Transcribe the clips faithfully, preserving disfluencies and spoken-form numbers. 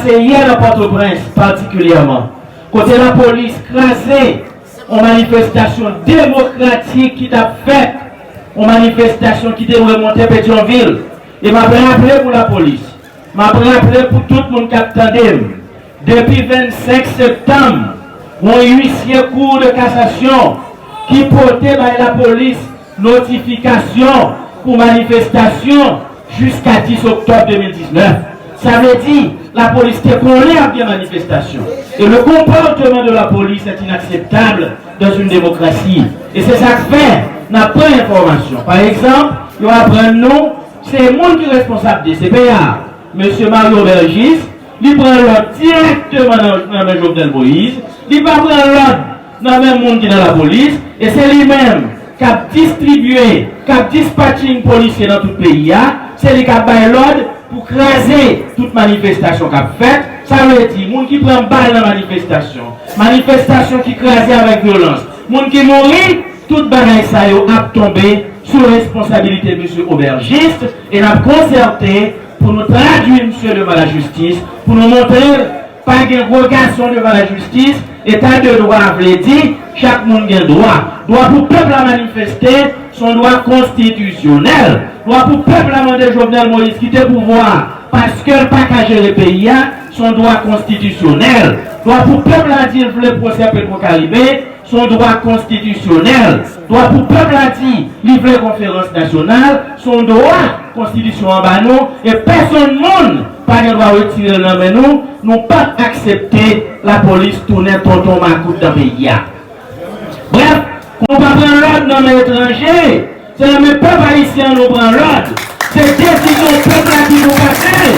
Yè nan Pòtoprens patikilyèman, kote lapolis kraze yon manifestasyon demokratik ki t ap fèt, yon manifestasyon ki te dwe monte Petyonvil. E m ap raple pou lapolis, m ap raple pou tout moun k ap tande m, depi vennsenk septanm, yon uisye Kou de kasasyon ki pote bay lapolis notifikasyon pou manifestasyon jiska dis oktòb de mil diznèf. Sa vle di, lapolis te konnen ap gen manifestasyon. Et le comportement de la police est inacceptable dans une démocratie. E se sa k fè n ap pran enfòmasyon. Pa egzanp, yo aprann nou se moun ki responsab de C P A, mesye Mario Bergis, li pran lòd dirèkteman nan, nan men Jovenel Moïse. Li pa pran lòd nan men moun ki nan lapolis. E se li menm k ap distribye, k ap dispatching polisye nan tout peyi a. Se li k ap bay lòd pou kraze tout manifestasyon k ap fèt. Sa vle di, moun ki pran bal nan manifestasyon, manifestasyon ki kraze avèk vyolans, moun ki mouri, tout bagay sa yo ap tonbe sou responsabilite mesye Aubergiste, e n ap konsète pou nou tradui misye devan lajistis, pou nou montre l pa gen gwo gason devan lajistis. Eta de dwa vle di chak moun gen dwa. Dwa pou pèp la manifeste se yon dwa konstitisyonèl. Dwa pou pèp la mande Jovenel Moïse kite pouvwa a paske l pa ka jere peyi a se yon dwa konstitisyonèl. Dwa pou pèp la di l vle pwosè Petwokaribe se yon dwa konstitisyonèl. Dwa pou pèp la di li vle konferans nasyonal se yon dwa konstitisyon an ba nou, e pèsonn moun pa gen dwa retire l nan men nou. Nou p ap aksepte lapolis tounen tonton makout nan peyi a. Brèf, nou pa pran lòd nan men etranje, se nan men pèp ayisyen an nou pran lòd. Se desizyon pèp la ki pou pase.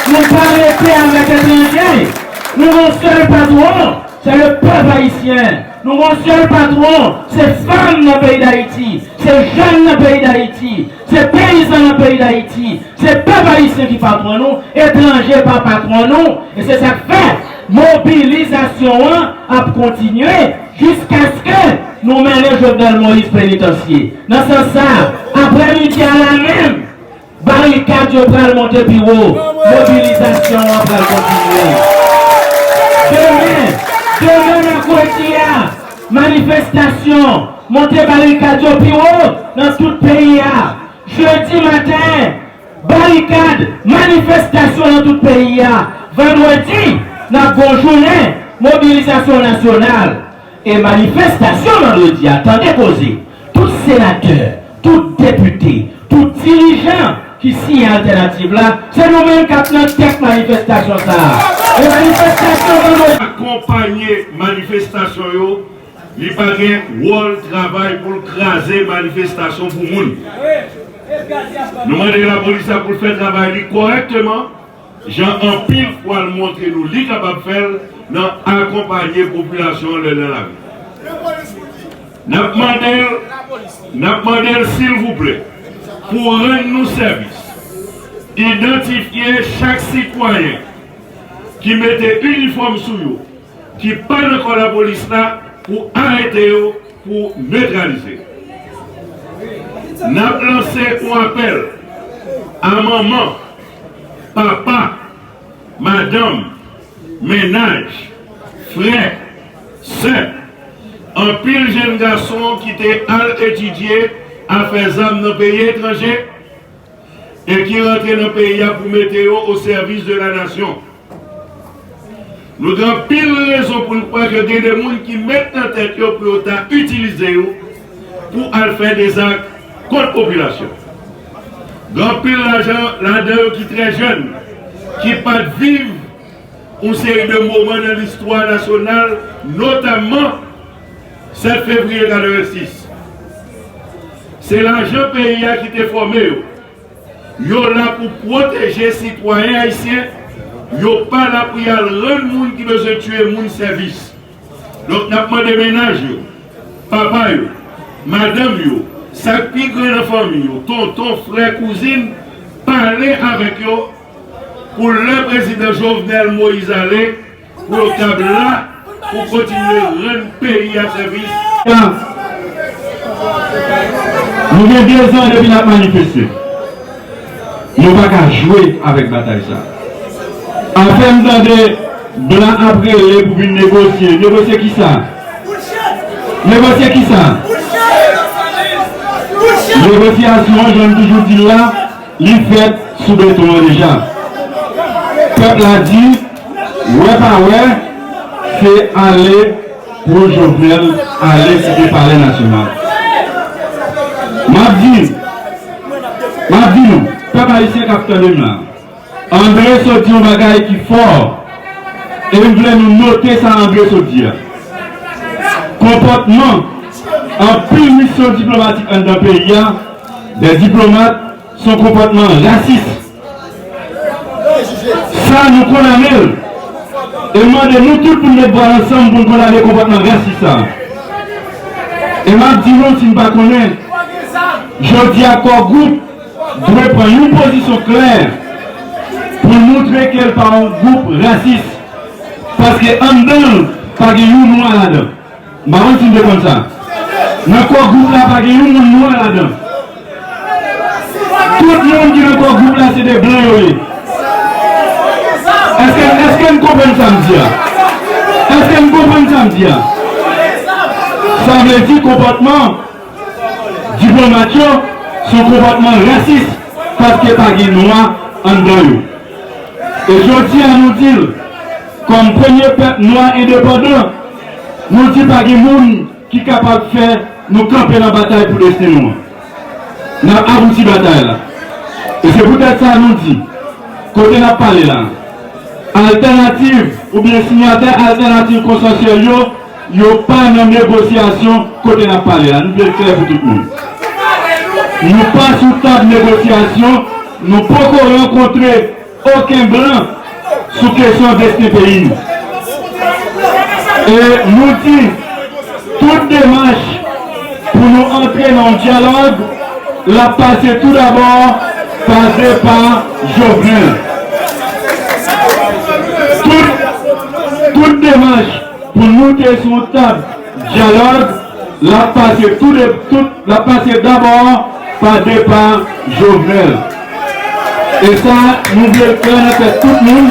Nou pa rete avèk etranje. Nou gon sèl patwon, se le pèp ayisyen. Nou gon sèl patwon, se fanm nan peyi Dayiti, se jèn nan peyi Dayiti, se peyizan nan peyi Dayiti. Se pèp ayisyen ki patwon nou, etranje pa patwon nou. E se sa k fè mobilizasyon an ap kontinye jiskaske nou mennen Jovenel Moïse penitansye. Nan sans sa, aprèmidi a la menm, barikad yo pral monte pi wo, mobilizasyon an pral kontinye. Demen, demen mèkredi a, manifestasyon, monte barikad yo pi wo nan tout peyi a. Jedi maten, barikad, manifestasyon nan tout peyi a. Vandredi, n ap gon jounen mobilizasyon nasyonal. E manifestasyon vandredi a, tande koze, tout senatè, tout depite, tout dirijan ki siyen altènativ la, se nou menm k ap nan tèt manifestasyon sa a. E manifestasyon vandredi. Akonpanye manifestasyon yo, li pa gen wòl travay pou l kraze manifestasyon pou moun. Nou mande lapolis la pou l fè travay li kòrèkteman, jan anpil fwa l montre nou li kapab fè l nan akonpanye popilasyon an lè l nan lari. N ap mande l, n ap mande l, silvouplè, pou rann nou sèvis, idantifye chak sitwayen ki mete inifòm sou yo, ki pa nan kò lapolis la, pou arete yo, pou netralize. N ap lanse yon apèl a manman, papa, madanm, mennaj, frè, sè, anpil jèn gason ki te al etidye afè zam nan peyi etranje, e ki rantre nan peyi a pou mete yo o sèvis de la nasyon. Nou gen anpil rezon pou n kwè ke gen de moun ki met nan tèt yo pou yo ta itilize yo pou al fè de zak kont popilasyon. Gen anpil lajan ladan yo ki trè jèn, ki pa t viv yon seri de moman nan listwa nasyonal, notamman sèt fevriye katrevensis. Se lajan peyi a ki te fòme yo. Yo la pou pwoteje sitwayen ayisyen, yo pa la pou y al rann moun ki bezwen tiye moun sèvis. Donk, n ap mande mennaj yo, papa yo, madanm yo, sa k pi gran nan fanmi yo, tonton, frè, kouzin, pale avèk yo pou lè prezidan Jovenel Moïse ale, pou yo kab la pou kontinye rann peyi a sèvis. Nou gen de zan depi n ap manifeste. Nou pa ka jwe avèk batay sa. Afè m tande blan ap rele pou vin negosye. Negosye kisa? Negosye kisa? Negosyasyon an, jan m toujou di l la, li fèt sou beton an deja. Pèp la di, wè pa wè, se ale pou Jovenel ale kite Palè Nasyonal. M ap di, m ap di nou, pèp ayisyen k ap tande m la, André sot di yon bagay ki fò, e m vle nou note sa André sot di a. Konpòtman anpil misyon diplomatik anndan peyi a, de diplomat, se yon konpòtman rasis. Sa nou kondane l. E m mande nou tout pou n met bra ansanm pou n kondane konpòtman rasis sa. E m ap di nou, si n pa konnen, jodi a Core Gwoup dwe pran yon pozisyon klè pou l montre ke l pa yon gwoup rasis. Paske anndan l, pa gen yon nwa ladan. M pa konn si n te konn sa. Nan Core Gwoup la, pa gen yon moun nwa ladan. Tout moun ki nan Core Gwoup la, se de blan yo ye. Èske, èske n konprann sa m di a? Èske n konprann sa m di a? Sa vle di konpòtman diplomat yo se yon konpòtman rasis paske pa gen nwa anndan yo. E jodi a nou di l, kòm premye pèp nwa endepandan, nou di pa gen moun ki kapab fè nou kanpe nan batay pou desten nou an. N ap abouti batay la. E se poutèt sa nou di, kote n ap pale la, altènativ oubyen siyatè altènativ konsansyèl yo, yo pa nan negosyasyon kote n ap pale la. Nou vle l klè pou tout moun. Nou pa sou tab negosyasyon, nou poko rankontre okenn blan sou kesyon desten peyi nou. E nou di, tout demach pou nou antre nan yon dyalòg, l ap pase tou dabò pa depa Jovenel. Tout, tout demach pou nou te sou yon tab dyalòg, l ap pase tou de, tout, l ap pase dabò pa depa Jovenel. E sa, nou vle l klè nan tèt tout moun,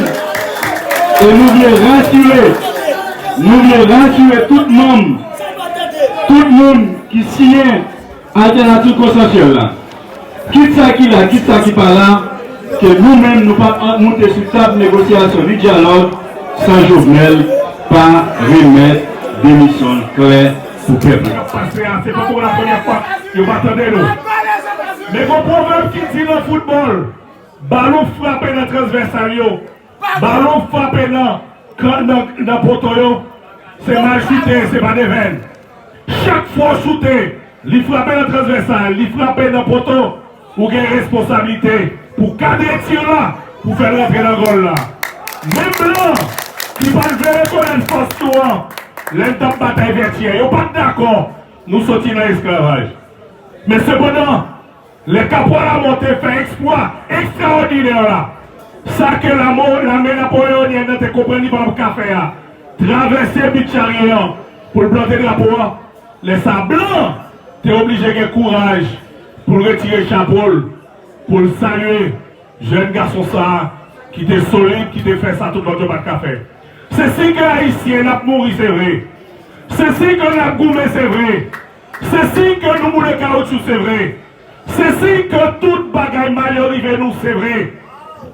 e nou vle rasire, nou vle rasire tout manm, tout moun ki siyen altènativ konsansyèl la. Kit sa ki la, kit sa ki pa la, ke nou menm nou p ap moute sou tab negosyasyon ni dyalòg san Jovenel pa remèt demisyon l klè pou pèp la. K ap pase a, se poko la premyè fwa yo pa tande nou. Men gon pwovèb ki di nan foutbòl, balon frape nan transvèsal yo, balon frape nan, nan, nan poto yo, se mal choute, se pa devèn. Chak fwa w choute, li frape nan transvèsal, li frape nan poto, ou gen responsablite pou kadre tir la, pou fè l rantre nan gòl la. Menm blan ki pa t vle rekonèt fòs nou an, lè n t ap batay Vètyè, yo pa t dakò nou soti nan esklavaj. Men sepandan, lè Kapwa Lamò te fè eksplwa ekstraòdinè la, sa ke lamo-, lame napoleonyèn nan te konprann li pa t ap ka fè a, travèse Bit Charye an pou l plante drapo a, lè sa blan te oblije gen kouraj pou l retire chapo l, pou l salye jèn gason sa a ki te solid, ki te fè sa tout lòt yo pa t ka fè. Se si ke Ayisyen n ap mouri, se vre. Se si ke n ap goumen, se vre. Se si ke nou boule kawoutchou, se vre. Se si ke tout bagay mal yo rive nou, se vre.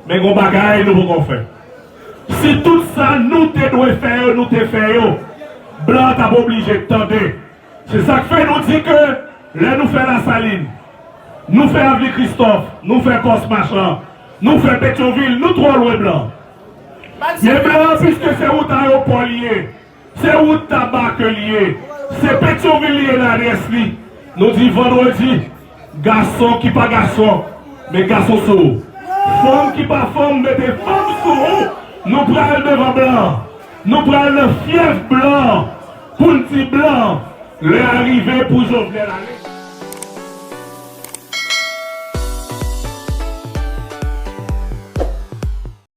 Men gon bagay nou poko fè. Si tout sa nou te dwe fè yo, nou te fè yo, blan an t ap oblije tande. Se sa k fè nou di ke lè nou fè Lasalin, nou fè Avni Kristòf, nou fè Pòs Machan, nou fè Petyonvil, nou twò lwen blan. Men blan an, piske se wout ayewopò li ye, se wout taba ke li ye, se Petyonvil li ye ladrès li. Nou di vandredi, gason ki pa gason, men gason sou ou. Fanm ki pa fanm, mete fanm sou ou. Nou pral devan blan. Nou pral nan fyèf blan pou n di blan, lè a rive pou Jovenel ale.